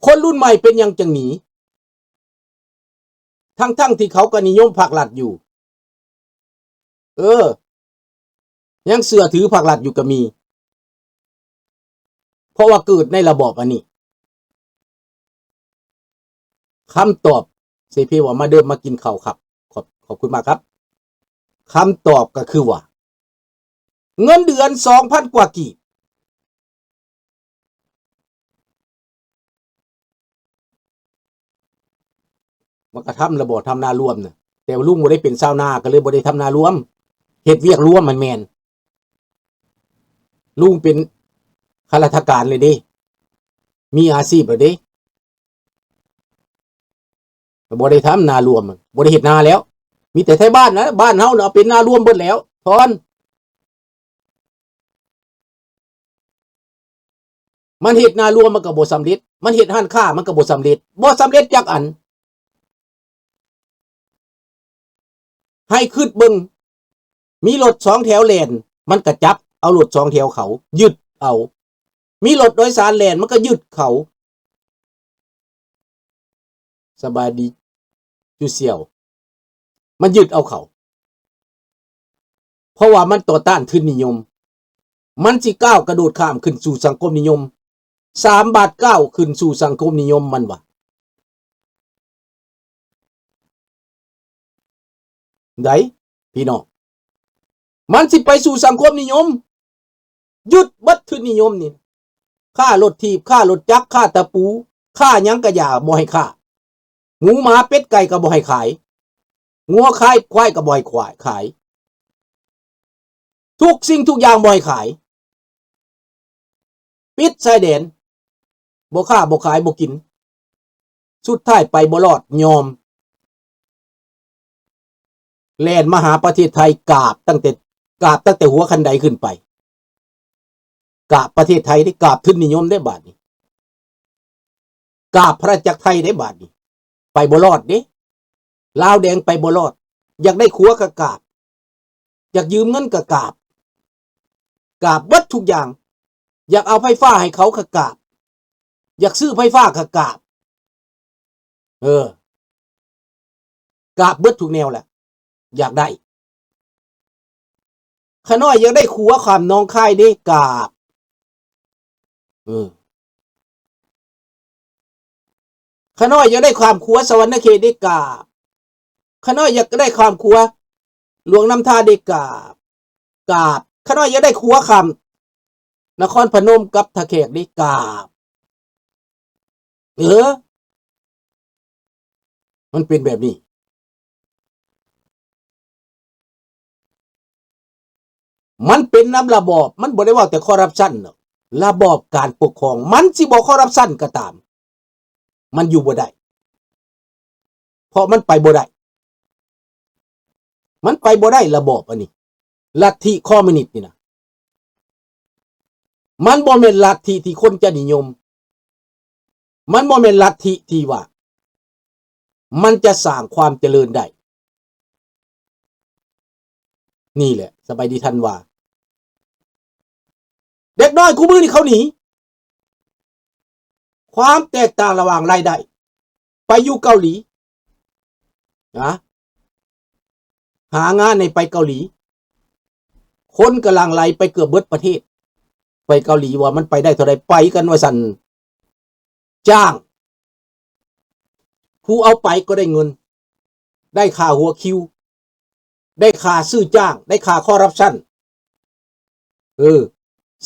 ຄົນລຸ້ນໃໝ່ເປັນຫຍັງຈັ່ງໜີ? ທັງໆທີ່ເຂົາກໍນິຍົມພັກລັດຢູ່. ເອີ ຍັງເຊື່ອຖືພັກລັດຢູ່ກໍມີ ເພາະວ່າເກີດໃນລະບອບອັນນີ້. ຄຳຕອບ ເສເພວ່າ ມາເດີມາກິນເຂົ້າຄັບ. ຂອບ ຂອບຄຸນມາກຄັບ. ຄຳຕອບກໍຄືວ່າ ເງິນເດືອນສອງພັນກວ່າກີບ ມັນກະທຳລະບໍ່ ທຳນາລວມນະ ແຕ່ວ່າລຸງບໍ່ໄດ້ເປັນຊາວນາ ກໍເລີຍບໍ່ໄດ້ທຳນາລວມ ເຮັດວຽກລວມຫັ້ນແມ່ນ. ລຸງເປັນຂ້າລາຊະການແລ້ວເດ້ ມີອາຊີບແລ້ວເດ້ ບໍ່ໄດ້ທຳນາລວມ ບໍ່ໄດ້ເຮັດນາແລ້ວ ມີແຕ່ໄທບ້ານນະ ບ້ານເຮົານະເປັນນາລວມເບິດແລ້ວ ຖອນ. ມັນເຮັດນາລວມມັນກໍບໍ່ສຳເລັດ ມັນເຮັດຮ້ານຄ້າມັນກໍບໍ່ສຳເລັດ ບໍ່ສຳເລັດຈັກອັນ. ໃຫ້ຄິດເບິ່ງ ມີລົດສອງແຖວແລ່ນ ມັນກໍຈັບເອົາລົດສອງແຖວເຂົາ ຍຶດເອົາ ມີລົດໂດຍສານແລ່ນ ມັນກໍຍຶດເຂົາ. ສະບາຍດີຈຸສ່ຽວ ມັນຍຶດເອົາເຂົາ ເພາະວ່າມັນຕໍ່ຕ້ານທຶນນິຍົມ ມັນຊິກ້າວກະໂດດຂ້າມຂຶ້ນສູ່ສັງຄົມນິຍົມ ສາມບາດກ້າວຂຶ້ນສູ່ສັງຄົມນິຍົມ ມັນວ່າ ໃດ໋ພີ່ນ້ອງ ມັນຊິໄປສູ່ສັງຄົມນິຍົມ ຍຶດເບິດທຶນນິຍົມນີ້ ຄ້າລົດຖີບ ຄ້າລົດຈັກ ຄ້າຕະປູ ຄ້າຫຍັງກະຢ່າ ບໍ່ໃຫ້ຄ້າ ໝູໝາເປັດໄກ່ກໍບໍ່ໃຫ້ຂາຍ ງົວຄວາຍ ຄວາຍກໍບໍ່ໃຫ້ຂາຍ ທຸກສິ່ງທຸກຢ່າງບໍ່ໃຫ້ຂາຍ ປິດຊາຍແດນ ບໍ່ຄ້າບໍ່ຂາຍບໍ່ກິນ ສຸດທ້າຍໄປບໍ່ລອດ ຍອມ ແລ່ນມາຫາປະເທດໄທ ກາບຕັ້ງແຕ່ ກາບຕັ້ງແຕ່ຫົວຄັນໄດຂຶ້ນໄປ ກາບປະເທດໄທເດ້ ກາບທຶນນິຍົມເດ້ບາດນີ້ ກາບພະນາຈັກໄທເດ້ບາດນີ້ ໄປບໍ່ລອດເດ້ ລາວແດງໄປບໍ່ລອດ ຢາກໄດ້ຂົວກໍກາບ ຢາກຢືມເງິນກໍກາບ ກາບເບິດທຸກຢ່າງ ຢາກເອົາໄຟຟ້າໃຫ້ເຂົາກໍກາບ ຢາກຊື້ໄຟຟ້າກໍກາບ ເອີ ກາບເບິດທຸກແນວແຫຼະ ຢາກໄດ້ ຂ້ານ້ອຍຢາກໄດ້ຂົວຂ້າມໜອງຄາຍເດ້ ກາບ ເອີ ຂ້ານ້ອຍຢາກໄດ້ຂ້າມຂົວສະຫວັນນະເຂດເດ້ ກາບ ຂ້ານ້ອຍຢາກໄດ້ຂ້າມຂົວຫຼວງນ້ຳທາເດ້ ກາບ ກາບ ຂ້ານ້ອຍຢາກໄດ້ຂົວຂ້າມນະຄອນພະນົມກັບທ່າແຂກເດ້ ກາບ ເອີ ມັນເປັນແບບນີ້ ມັນເປັນນຳລະບອບ ມັນບໍ່ໄດ້ເວົ້າແຕ່ຄໍຣັບຊັນດອກ ລະບອບການປົກຄອງ ມັນຊິບໍ່ຄໍຣັບຊັນກໍຕາມ ມັນຢູ່ບໍ່ໄດ້ ເພາະມັນໄປບໍ່ໄດ້ ມັນໄປບໍ່ໄດ້ລະບອບອັນນີ້ ລັດທິຄອມມິວນິດນີ້ນະ ມັນບໍ່ແມ່ນລັດທິທີ່ຄົນຈະນິຍົມ ມັນບໍ່ແມ່ນລັດທິທີ່ວ່າ ມັນຈະສ້າງຄວາມຈະເລີນໄດ້. ນີ້ແຫຼະ ສະບາຍດີທ່ານວ່າ ເດັກນ້ອຍຄູ່ມື້ນີ້ເຂົາໜີ ຄວາມແຕກຕ່າງລະຫວ່າງລາຍໄດ້ ໄປຢູ່ເກົາຫຼີ ນະ ຫາງານໃຫ້ໄປເກົາຫຼີ ຄົນກໍຫຼັ່ງໄຫຼໄປເກືອບເບິດປະເທດ ໄປເກົາຫຼີ ວ່າມັນໄປໄດ້ເທົ່າໃດ ໄປກັນວ່າຊັ້ນ ຈ້າງ ຜູ້ເອົາໄປກໍໄດ້ເງິນ ໄດ້ຄ່າຫົວຄິວ ໄດ້ຄ່າຊື້ຈ້າງ ໄດ້ຄ່າຄໍຣັບຊັນ ເອີ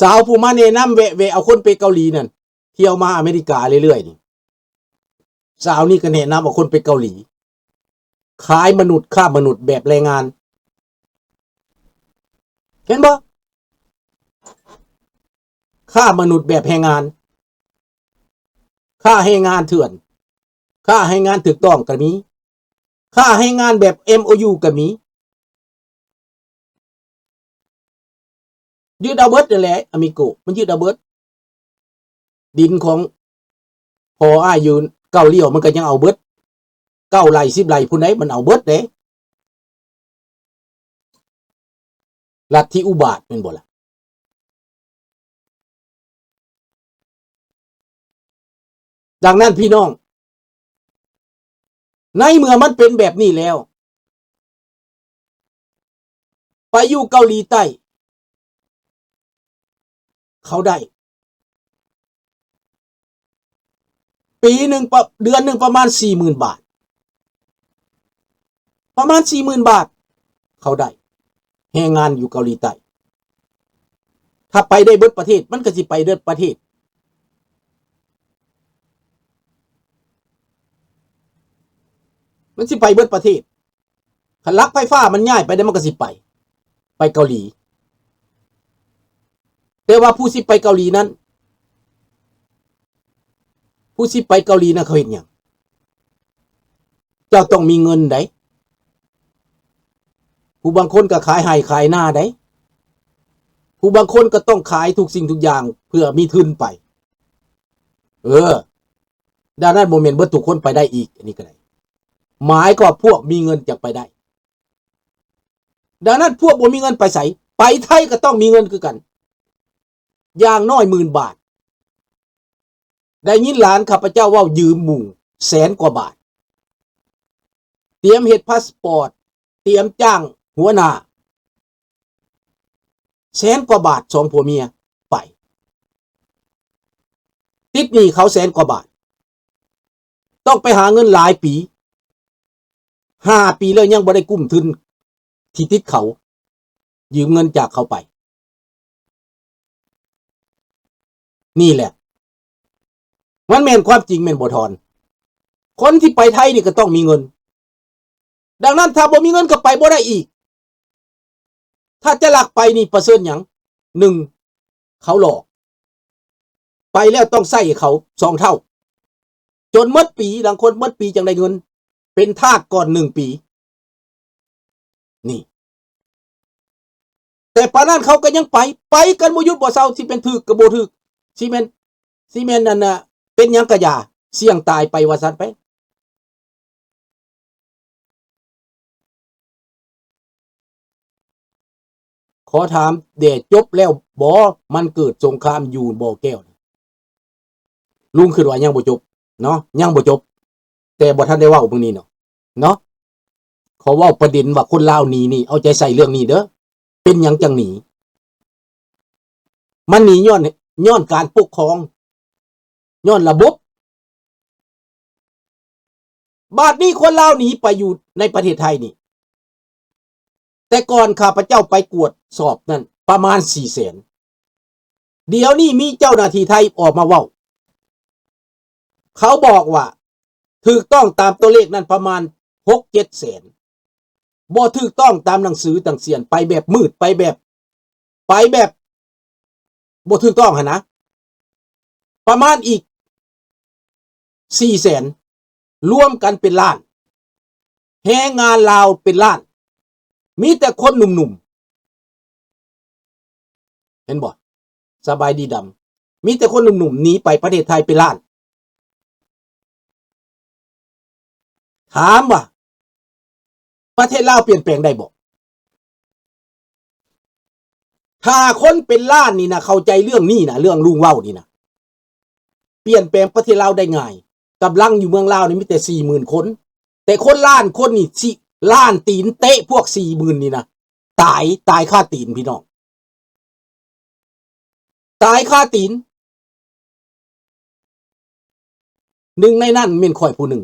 ສາວຜູ້ມາແນະນຳແວະ ແວະເອົາຄົນໄປເກົາຫຼີນັ້ນ ທ່ຽວມາອາເມລິກາເລື້ອຍໆນີ້ ສາວນີ້ກໍແນະນຳເອົາຄົນໄປເກົາຫຼີ ຂາຍມະນຸດ ຄ້າມະນຸດແບບແຮງງານ ເຫັນບໍ່? ຄ້າມະນຸດແບບແຮງງານ ຄ້າແຮງງານເຖື່ອນ ຄ້າແຮງງານຖືກຕ້ອງກໍມີ ຄ້າແຮງງານແບບເອັມໂອຢູກໍມີ ຍຶດເອົາເບິດນັ້ນແຫຼະ ອາມິໂກ ມັນຍຶດເອົາເບິດ ດິນຂອງພໍ່ອ້າຍຢູ່ເກົ້າລ້ຽວ ມັນກໍຍັງເອົາເບິດ ເກົ້າໄຮ່ ສິບໄຮ່ ຜູ້ໃດມັນເອົາເບິດເດ້ ລັດທິອຸບາດແມ່ນບໍ່ລະ? ເ ດັ່ງນັ້ນພີ່ນ້ອງ ໃນເມື່ອມັນເປັນແບບນີ້ແລ້ວ ໄປຢູ່ເກົາຫຼີໃຕ້ ເຂົາໄດ້ ປີໜຶ່ງປະ ເດືອນໜຶ່ງປະມານສີ່ໝື່ນບາດ ປະມານສີ່ໝື່ນບາດ ເຂົາໄດ້ແຮງງານຢູ່ເກົາຫຼີໃຕ້. ຖ້າໄປໄດ້ເບິດປະເທດ ມັນກໍຊິໄປເບິດປະເທດ ມັນຊິໄປເບິດປະເທດ. ຄັນຫຼັກໄຟຟ້າມັນຍ້າຍໄປໄດ້ ມັນກໍຊິໄປ ໄປເກົາຫຼີ. ແຕ່ວ່າຜູ້ຊິໄປເກົາຫຼີນັ້ນ ຜູ້ຊິໄປເກົາຫຼີນັ້ນເຂົາເຮັດຫຍັງ? ເຈົ້າຕ້ອງມີເງິນໃດ໋ ຜູ້ບາງຄົນກໍຂາຍໄຮ່ຂາຍນາໃດ໋ ຜູ້ບາງຄົນກໍຕ້ອງຂາຍທຸກສິ່ງທຸກຢ່າງເພື່ອມີທຶນໄປ. ເອີ ດັ່ງນັ້ນບໍ່ແມ່ນເບິດທຸກຄົນໄປໄດ້ອີກ ອັນນີ້ກໍໄດ້ ໝາຍຄວາມວ່າພວກມີເງິນຈັ່ງໄປໄດ້. ດັ່ງນັ້ນພວກບໍ່ມີເງິນໄປໃສ? ໄປໄທກໍຕ້ອງມີເງິນຄືກັນ ຢ່າງໜ້ອຍໝື່ນບາດ. ໄດ້ຍິນຫຼານຂ້າພະເຈົ້າເວົ້າຢືມໝູ່ແສນກວ່າບາດ ຕຽມເຮັດພາສປອດ ຕຽມຈ້າງຫົວໜ້າ ແສນກວ່າບາດ ສອງຜົວເມຍໄປ ຕິດໜີ້ເຂົາແສນກວ່າບາດ ຕ້ອງໄປຫາເງິນຫຼາຍປີ ຫ້າປີແລ້ວຍັງບໍ່ໄດ້ກຸ້ມທຶນທີ່ຕິດເຂົາ ຢືມເງິນຈາກເຂົາໄປ. ນີ້ແຫຼະ ມັນແມ່ນຄວາມຈິງແມ່ນບໍ່ທອນ? ຄົນທີ່ໄປໄທນີ້ກໍຕ້ອງມີເງິນ. ດັ່ງນັ້ນ ຖ້າບໍ່ມີເງິນກໍໄປບໍ່ໄດ້ອີກ. ຖ້າຈະລັກໄປນີ້ປະເຊີນຫຍັງ? ໜຶ່ງ ເຂົາຫຼອກ ໄປແລ້ວຕ້ອງໃຊ້ເຂົາສອງເທົ່າ ຈົນໝົດປີ ລາງຄົນໝົດປີຈັ່ງໄດ້ເງິນ ເປັນທາດກ່ອນໜຶ່ງປີ ນີ້ ແຕ່ປານນັ້ນເຂົາກໍຍັງໄປ ໄປກັນບໍ່ຢຸດບໍ່ເຊົາ ຊິແມ່ນຖືກກໍບໍ່ຖືກ ຊິແມ່ນ ຊິແມ່ນອັນນ່າ ເປັນຫຍັງກະຢ່າ ສ່ຽງຕາຍໄປວ່າຊັ້ນໄປ. ຂໍຖາມແດ່ ຈົບແລ້ວບໍ່? ມັນເກີດສົງຄາມຢູ່ບໍ່ແກ້ວ? ລຸງຄິດວ່າຍັງບໍ່ຈົບເນາະ ຍັງບໍ່ຈົບ ແຕ່ບໍ່ທັນໄດ້ເວົ້າມື້ນີ້ເນາະ ເນາະ. ຂໍເວົ້າປະເດັນວ່າຄົນລາວໜີນີ້ ເອົາໃຈໃສ່ເລື່ອງນີ້ເດີ ເປັນຫຍັງຈັ່ງໜີ? ມັນໜີຍ້ອນ ຍ້ອນການປົກຄອງ ຍ້ອນລະບົບ. ບາດນີ້ຄົນລາວໜີໄປຢູ່ໃນປະເທດໄທນີ້ ແຕ່ກ່ອນຂ້າພະເຈົ້າໄປກວດສອບນັ້ນປະມານສີ່ແສນ ດຽວນີ້ມີເຈົ້າໜ້າທີ່ໄທອອກມາເວົ້າ ເຂົາບອກວ່າຖືກຕ້ອງຕາມຕົວເລກນັ້ນປະມານຫົກເຈັດແສນ ບໍ່ຖືກຕ້ອງຕາມໜັງສືຕ່າງສ່ຽນ ໄປແບບມືດ ໄປແບບ ໄປແບບບໍ່ຖືກຕ້ອງຫັ້ນນະ ປະມານອີກສີ່ແສນ ລວມກັນເປັນລ້ານ ແຮງງານລາວເປັນລ້ານ ມີແຕ່ຄົນໜຸ່ມໆ ເຫັນບໍ່? ສະບາຍດີດຳ ມີແຕ່ຄົນໜຸ່ມໆໜີໄປປະເທດໄທເປັນລ້ານ. ຖາມວ່າ ປະເທດລາວປ່ຽນແປງໄດ້ບໍ່? ຖ້າຄົນເປັນລ້ານນີ້ນະ ເຂົ້າໃຈເລື່ອງນີ້ນະ ເລື່ອງລຸງເວົ້ານີ້ນະ ປ່ຽນແປງປະເທດລາວໄດ້ງ່າຍ. ກຳລັງຢູ່ເມືອງລາວນີ້ມີແຕ່ສີ່ໝື່ນຄົນ ແຕ່ຄົນລ້ານຄົນນີ້ຊິລ້ານຕີນເຕະພວກສີ່ໝື່ນນີ້ນະ ຕາຍ ຕາຍຄາຕີນພີ່ນ້ອງ ຕາຍຄາຕີນ. ໜຶ່ງໃນນັ້ນແມ່ນຂ້ອຍຜູ້ໜຶ່ງ.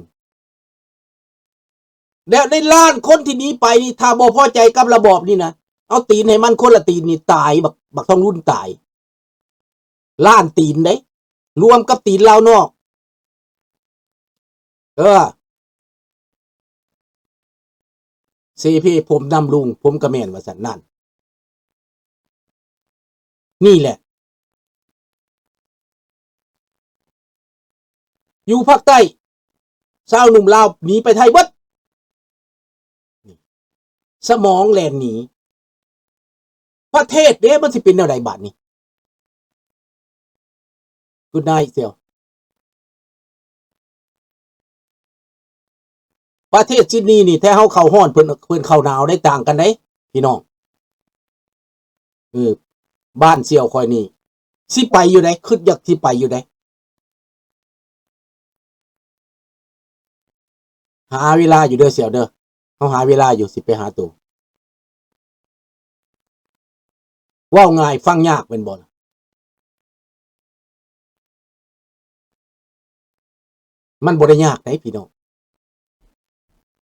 ແລ້ວໃນລ້ານຄົນທີ່ໜີໄປນີ້ ຖ້າບໍ່ພໍໃຈກັບລະບອບນີ້ນະ ເອົາຕີນໃຫ້ມັນຄົນລະຕີນນີ້ຕາຍ ບັກ ບັກທອງລຸນຕາຍ ລ້ານຕີນເດ້ ລວມກັບຕີນລາວນອກ. ເອີ ເສເພ ຜົມນຳລຸງ ຜົມກະແມ່ນວ່າຊັ້ນ ນັ້ນ ນີ້ແຫຼະ ຢູ່ພາກໃຕ້ ຊາວໜຸ່ມລາວໜີໄປໄທເບິດ ສະໝອງແລ່ນໜີ ປະເທດເດ້ ມັນຊິເປັນແນວໃດບາດນີ້? Good night ເຊວ ປະເທດຊິດນີນີ້ ແທ້ເຮົາເຂົ້າຮ້ອນ ເພິ່ນ ເພິ່ນເຂົ້າໜາວໄດ໋ ຕ່າງກັນໄດ໋ພີ່ນ້ອງ. ເອີ ບ້ານສ່ຽວຂ້ອຍນີ້ ຊິໄປຢູ່ໃດ໋ ຄິດຢາກຊິໄປຢູ່ໃດ໋. ຫາເວລາຢູ່ເດີ ສຽວເດີ ເຮົາຫາເວລາຢູ່ ຊິໄປຫາໂຕ. ເວົ້າງ່າຍຟັງຍາກແມ່ນບໍ່? ມັນບໍ່ໄດ້ຍາກໃດພີ່ນ້ອງ.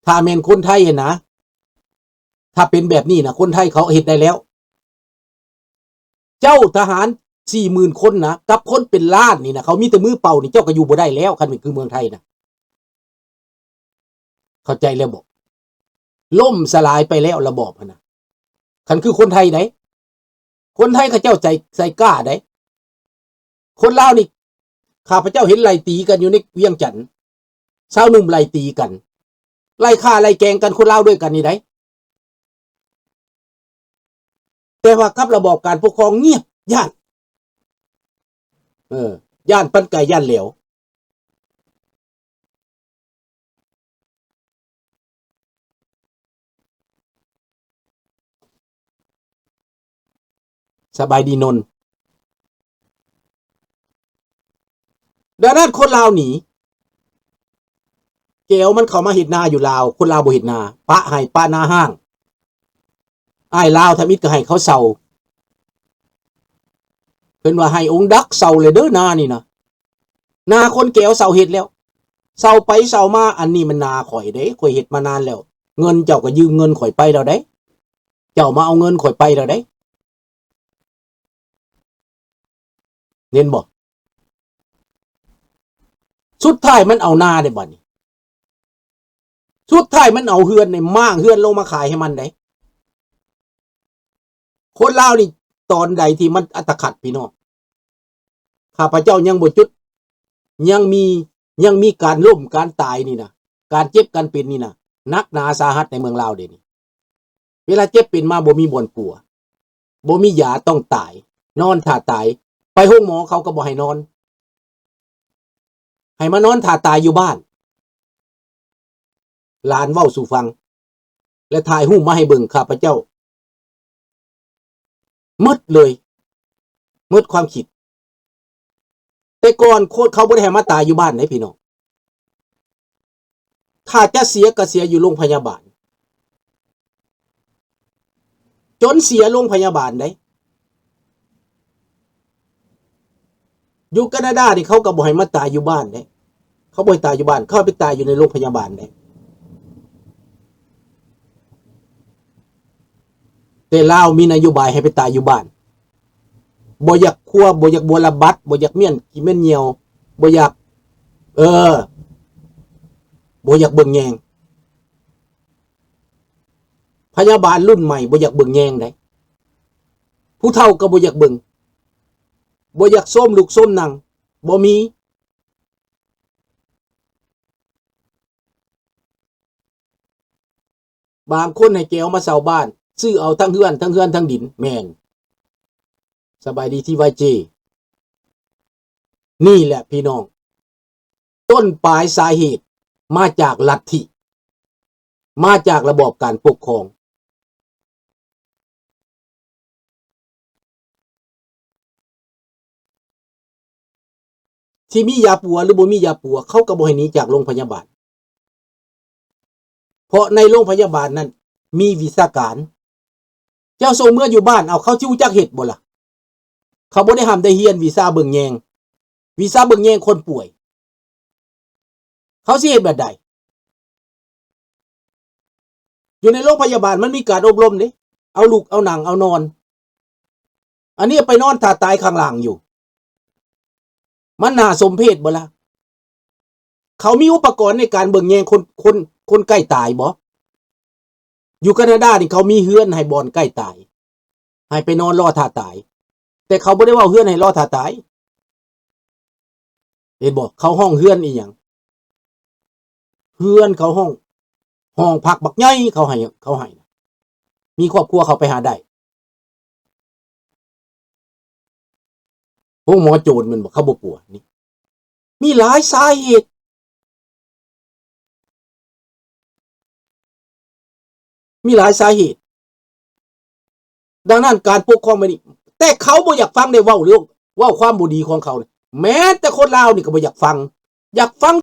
ຖ້າແມ່ນຄົນໄທຫັ້ນນະ ຖ້າເປັນແບບນີ້ນະ ຄົນໄທເຂົາເຮັດໄດ້ແລ້ວ. ເຈົ້າທະຫານສີ່ໝື່ນຄົນນະ ກັບຄົນເປັນລ້ານນີ້ນະ ເຂົາມີແຕ່ມືເປົ່ານີ້ ເຈົ້າກໍຢູ່ບໍ່ໄດ້ແລ້ວ ຄັນແມ່ນຄືເມືອງໄທນະ. ເຂົ້າໃຈແລ້ວບໍ່? ລົ້ມສະຫຼາຍໄປແລ້ວລະບອບຫັ້ນນະ. ຄັນຄືຄົນໄທໃດ໋ ຄົນໄທເຂົາເຈົ້າໃຈ ໃຈກ້າໃດ໋. ຄົນລາວນີ້ ຂ້າພະເຈົ້າເຫັນໄລ່ຕີກັນຢູ່ໃນວຽງຈັນ ຊາວໜຸ່ມໄລ່ຕີກັນ ໄລ່ຂ້າໄລ່ແກງກັນ ຄົນລາວດ້ວຍກັນນີ້ໃດ໋. ແຕ່ວ່າກັບລະບອບການປົກຄອງງຽບ ຢ້ານ ເອີ ຢ້ານປັນໄກ່ຢ້ານແຫຼວ. ສະບາຍດີນົນ. ດັ່ງນັ້ນຄົນລາວໜີ ແກວມັນເຂົ້າມາເຮັດນາຢູ່ລາວ ຄົນລາວບໍ່ເຮັດນາ ປະໄຮ່ປະນາຮ້າງ. ອ້າຍລາວທຳອິດກໍໃຫ້ເຂົາເຊົ່າ ເພິ່ນວ່າໃຫ້ອົງດັກເຊົ່າແລ້ວເດີ ນານີ້ນະ ນາຄົນແກວເຊົ່າເຮັດແລ້ວ ເຊົ່າໄປເຊົ່າມາ ອັນນີ້ມັນນາຂ້ອຍເດ້ ຂ້ອຍເຮັດມານານແລ້ວ ເງິນເຈົ້າກໍຢືມເງິນຂ້ອຍໄປແລ້ວເດ້ ເຈົ້າມາເອົາເງິນຂ້ອຍໄປແລ້ວເດ້. ເຫັນບໍ່? ສຸດທ້າຍມັນເອົານາເດ້ບັດນີ້ ສຸດທ້າຍມັນເອົາເຮືອນນີ້ ມ້າງເຮືອນລົງມາຂາຍໃຫ້ມັນເດ້. ຄົນລາວນີ້ຕອນໃດທີ່ມັນອັດຕະຂັດ ພີ່ນ້ອງ ຂ້າພະເຈົ້າຍັງບໍ່ຈຸດ ຍັງມີ ຍັງມີການລົ້ມການຕາຍນີ້ນະ ການເຈັບການເປັນນີ້ນະ ໜັກໜາສາຫັດໃນເມືອງລາວເດນີ້. ເວລາເຈັບເປັນມາບໍ່ມີບ່ອນປົວ ບໍ່ມີຢາ ຕ້ອງຕາຍ ນອນຖ້າຕາຍ ໄປໂຮງໝໍເຂົາກໍບໍ່ໃຫ້ນອນ ໃຫ້ມານອນຖ້າຕາຍຢູ່ບ້ານ. ຫຼານເວົ້າສູ່ຟັງ ແລະ ຖ່າຍຮູບມາໃຫ້ເບິ່ງ ຂ້າພະເຈົ້າໝົດເລີຍ ໝົດຄວາມຄິດ. ແຕ່ກ່ອນຄົນເຂົາບໍ່ໄດ້ໃຫ້ມາຕາຍຢູ່ບ້ານເດ້ພີ່ນ້ອງ ຖ້າຈະເສຍກໍເສຍຢູ່ໂຮງພະຍາບານ ຈົນເສຍໂຮງພະຍາບານໄດ໋. ຢູ່ການາດານີ້ເຂົາກໍບໍ່ໃຫ້ມາຕາຍຢູ່ບ້ານເດ້ ເຂົາບໍ່ໃຫ້ຕາຍຢູ່ບ້ານ ເຂົາໃຫ້ໄປຕາຍຢູ່ໃນໂຮງພະຍາບານເດ້. ແຕ່ລາວມີນະໂຍບາຍໃຫ້ໄປຕາຍຢູ່ບ້ານ ບໍ່ຢາກຄົວ ບໍ່ຢາກບົວລະບັດ ບໍ່ຢາກມ້ຽນຂີ້ມ້ຽນຍ່ຽວ ບໍ່ຢາກ ເອີ ບໍ່ຢາກເບິ່ງແຍງ. ພະຍາບານລຸ້ນໃໝ່ບໍ່ຢາກເບິ່ງແຍງໃດ໋ ຜູ້ເຖົ້າກໍບໍ່ຢາກເບິ່ງ ບໍ່ຢາກໂຊມລຸກໂຊມນັ່ງ ບໍ່ມີ. ບາງຄົນໃຫ້ແກວມາເຊົ່າບ້ານ ຊື້ເອົາທັງເຮືອນ ທັງເຮືອນທັງດິນ ແມ່ນ. ສະບາຍດີ ທີ ວາຍ ເຈ ນີ້ແຫຼະພີ່ນ້ອງ ຕົ້ນປາຍສາເຫດມາຈາກລັດທິ ມາຈາກລະບອບການປົກຄອງ. ຊິມີຢາປົວ ຫຼື ບໍ່ມີຢາປົວ ເຂົາກໍບໍ່ໃຫ້ໜີຈາກໂຮງພະຍາບານ ເພາະໃນໂຮງພະຍາບານນັ້ນມີວິຊາການ. ເຈົ້າສົ່ງເມືອຢູ່ບ້ານ ເອົາ ເຂົາຊິຮູ້ຈັກເຮັດບໍ່ລະ? ເຂົາບໍ່ໄດ້ຮ່ຳໄດ້ຮຽນວິຊາເບິ່ງແຍງ ວິຊາເບິ່ງແຍງຄົນປ່ວຍ ເຂົາຊິເຮັດແບບໃດ? ຢູ່ໃນໂຮງພະຍາບານມັນມີການອົບຮົມເດ້ ເອົາລຸກເອົານັ່ງເອົານອນ ອັນນີ້ໄປນອນຖ້າຕາຍຂ້າງລ່າງຢູ່ ມັນໜ້າສົມເພດບໍ່ລະ? ເຂົາມີອຸປະກອນໃນການເບິ່ງແຍງຄົນ ຄົນ ຄົນໃກ້ຕາຍບໍ່? ຢູ່ການາດານີ້ເຂົາມີເຮືອນໃຫ້ບ່ອນໃກ້ຕາຍ ໃຫ້ໄປນອນລໍຖ້າຕາຍ ແຕ່ເຂົາບໍ່ໄດ້ເວົ້າເຮືອນໃຫ້ລໍຖ້າຕາຍ ເຫັນບໍ່? ເຂົາຮ້ອງເຮືອນອີ່ຫຍັງ? ເຮືອນເຂົາຮ້ອງ ຫ້ອງພັກບັກໃຫຍ່ເຂົາໃຫ້ ເຂົາໃຫ້ນະ ມີຄອບຄົວເຂົາໄປຫາໄດ້. ໂຮງໝໍໂຈນແມ່ນບໍ່? ເຂົາບໍ່ປົວ ນີ້ ມີຫຼາຍສາເຫດ ມີຫຼາຍສາເຫດ. ດັ່ງນັ້ນການປົກຄອງແບບນີ້ ແຕ່ເຂົາບໍ່ຢາກຟັງເດ້ ເວົ້າເລື່ອງ ເວົ້າຄວາມບໍ່ດີຂອງເຂົານີ້ ແມ້ແຕ່ຄົນລາວນີ້ກໍບໍ່ຢາກຟັງ ຢາກຟັງ